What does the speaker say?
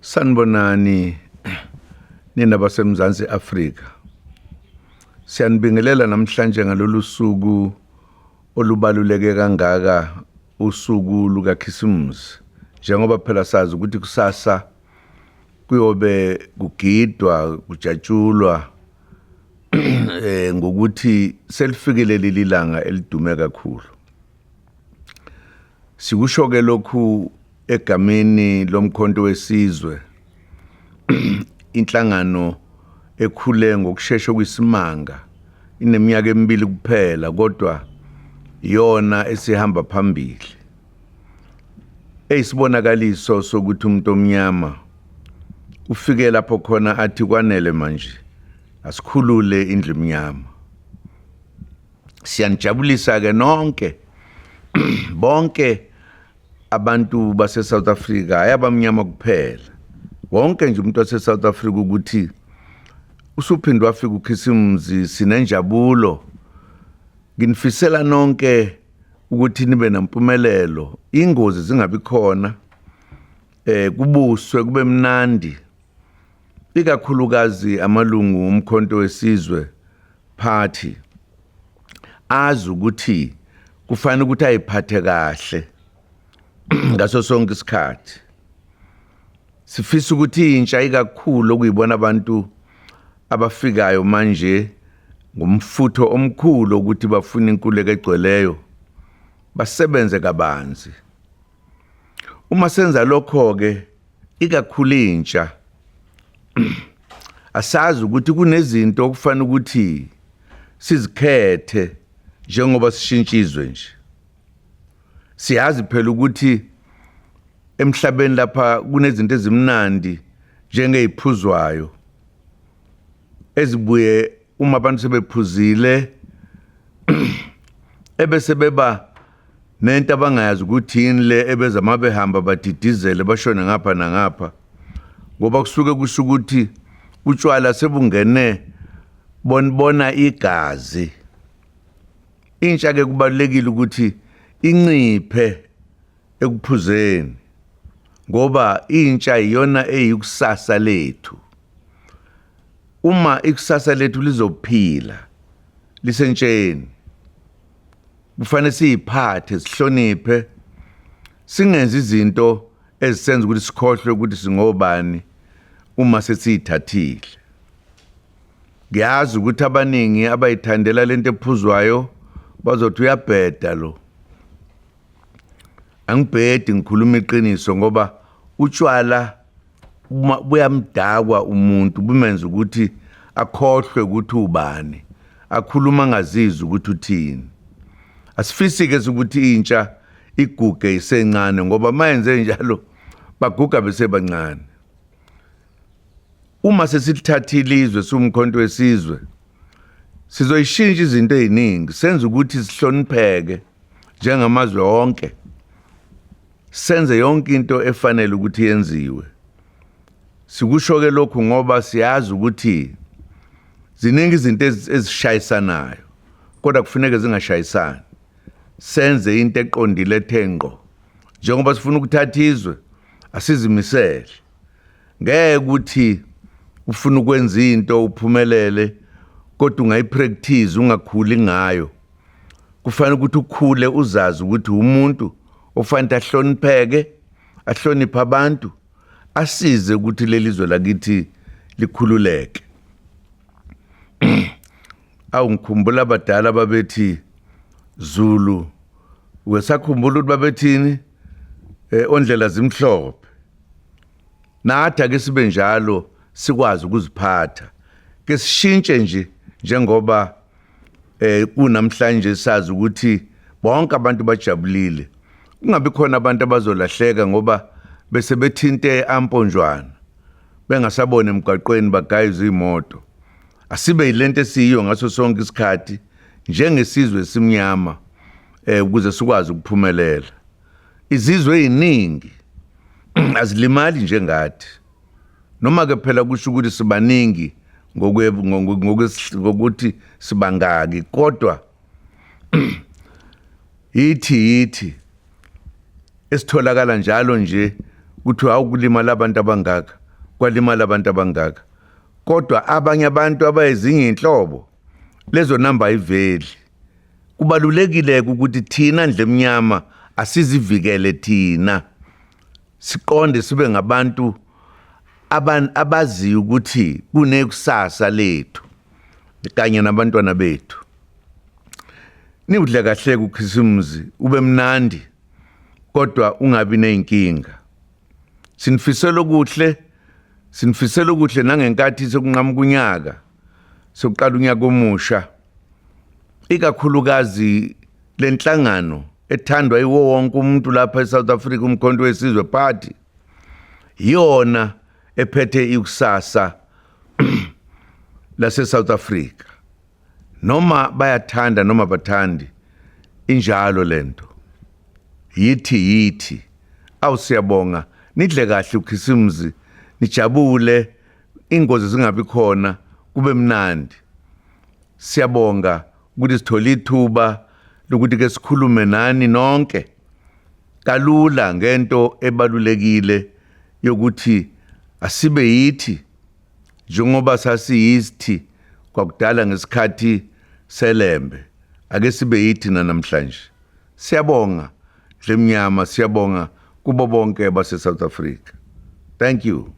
Sanibonani nina baseMzansi Afrika. Siyanibingelela namhlanje ngalolu suku olubaluleke kangaka, usuku lukaKhisimusi. Njengoba phela sazi ukuthi kusasa kuyobe kugidwa kujatshulwa ngokuthi selifikile leli langa elidume kakhulu. Sikusho ke lokhu egameni lomkhonto wesizwe, inhlangano ekhule ngokushesha kwisimanga, ineminyaka emibili kuphela kodwa iyona esihamba phambili. Eyisibonakaliso sokuthi umuntu omnyama ufike lapho khona athi kwanele manje, asikhulule indlu emnyama. Siyanijabulisa ke nonke, bonke abantu base South Africa, ayabamnyama kuphela, wonke nje umuntu wase South Africa, ukuthi usuphinde wafika uKhisimusi. Sinenjabulo, nginifisela nonke ukuthi nibe nempumelelo, ingozi zingabi khona, kubuswe kube mnandi, ikakhulukazi amalungu umkhonto wesizwe party azi ukuthi kufanele ukuthi ayiphathe kahle ngaso sonke isikhathi. Sifisa ukuthi intsha ikakhulu, okuyibona abantu abafikayo manje ngumfutho omkhulu ukuthi bafuna inkululeko egcweleyo, basebenze kabanzi. Uma senza lokho ke, ikakhulu intsha, asazi ukuthi kunezinto okufanele ukuthi sizikhethe njengoba sishintsha izwe nje. Siyazi phela ukuthi emhlabeni lapha kunezinto ezimnandi njengeziphuzwayo ezibuye uma abantu sebephuzile ebese beba nento abangayazi ukuthi yini le, ebeza uma behamba badidizele, bashone ngapha nangapha, ngoba kusuke kusho ukuthi utshwala sebungene bonibona igazi. Intsha ke kubalulekile ukuthi inciphe ekuphuzeni, ngoba intsha iyona eyikusasa lethu. Uma ikusasa lethu lizophila lisentsheni, kufanele siyiphathe, sihloniphe, singenzi izinto ezisenza ukuthi sikhohlwe ukuthi singobani uma sesiyithathile. Ngiyazi ukuthi abaningi abayithandela lento ephuzwayo bazothi uyabheda lo. Angibhedi, ngikhuluma iqiniso, ngoba utshwala buyamdakwa umuntu, bumenza ukuthi akhohlwe ukuthi ubani, akhuluma angazizwa ukuthi uthini. Asifisi ke ukuthi intsha iguge isencane, ngoba mayenze njalo baguga besebancane. Uma sesilithathile izwe siwumkhonto wesizwe, sizoyishintsha izinto eziningi, senze ukuthi sihlonipheke njengamazwe onke, senze yonke into efanele ukuthi yenziwe. Sikusho ke lokhu ngoba siyazi ukuthi ziningi izinto ezishayisanayo, kodwa kufuneka zingashayisani, senze into eqondile ethe ngqo. Njengoba sifuna ukuthatha izwe, asizimisele. Ngeke ukuthi ufuna ukwenza into uphumelele kodwa ungayipractice, ungakhuli ngayo. Kufanele ukuthi ukhule uzazi ukuthi umuntu ofanele ahlonipheke, ahloniphe abantu, asize ukuthi leli zwe lakithi likhululeke. Awu, ngikhumbula abadala babethi Zulu, wesakhumbula ukuthi babethini, ondlela zimhlophe. Nathi ake sibe njalo, sikwazi ukuziphatha, ke sishintshe nje njengoba kunamhlanje sazi ukuthi bonke abantu bajabulile, kungabi khona abantu abazolahleka ngoba bese bethinte amponjwana, bengasabona emgwaqweni, bagayizwe imoto. Asibe yilento esiyiyo ngaso sonke isikhathi njengesizwe esimnyama ukuze sikwazi ukuphumelela. Izizwe eziningi azilimali njengathi, noma ke phela kusho ukuthi sibaningi ngokuthi sibangaki, kodwa yithi esitholakala njalo nje Kuthiwa awukulimala abantu abangaka, kwalimala abantu abangaka. Kodwa abanye abantu abayezinye inhlobo lezo namba ayiveli. Kubalulekile ukuthi thina ndlemnyama asizivikele thina. Siqonde sibe ngabantu abaziyo ukuthi kunekusasa lethu kanye nabantwana bethu. Niwudle kahle kuKhisimuzi ube mnandi kodwa ungabi nezinkinga. Sinifisela okuhle, sinifisela okuhle nangenkathi sokunqamuka unyaka, sokuqala unyaka omusha. Ikakhulukazi lenhlangano ethandwa yiwo wonke umuntu lapha eSouth Africa, uMkhonto weSizwe Party, iyona ephethe ikusasa lase South Africa. Noma bayathanda noma bathandi, injalo lento. Yithi yithi. Awu siyabonga, nidle kahle uKhisimuzi, nijabule, ingozi zingabi khona, kube mnandi. Siyabonga ukuthi sithole ithuba lokuthi ke sikhulume nani nonke kalula ngento ebalulekile yokuthi asibe yithi njengoba sasiyisthi kwakudala ngesikhathi seLembe, ake sibe yithi namhlanje. Siyabonga Dlemnyama, siyabonga kubo bonke base South Africa. Thank you.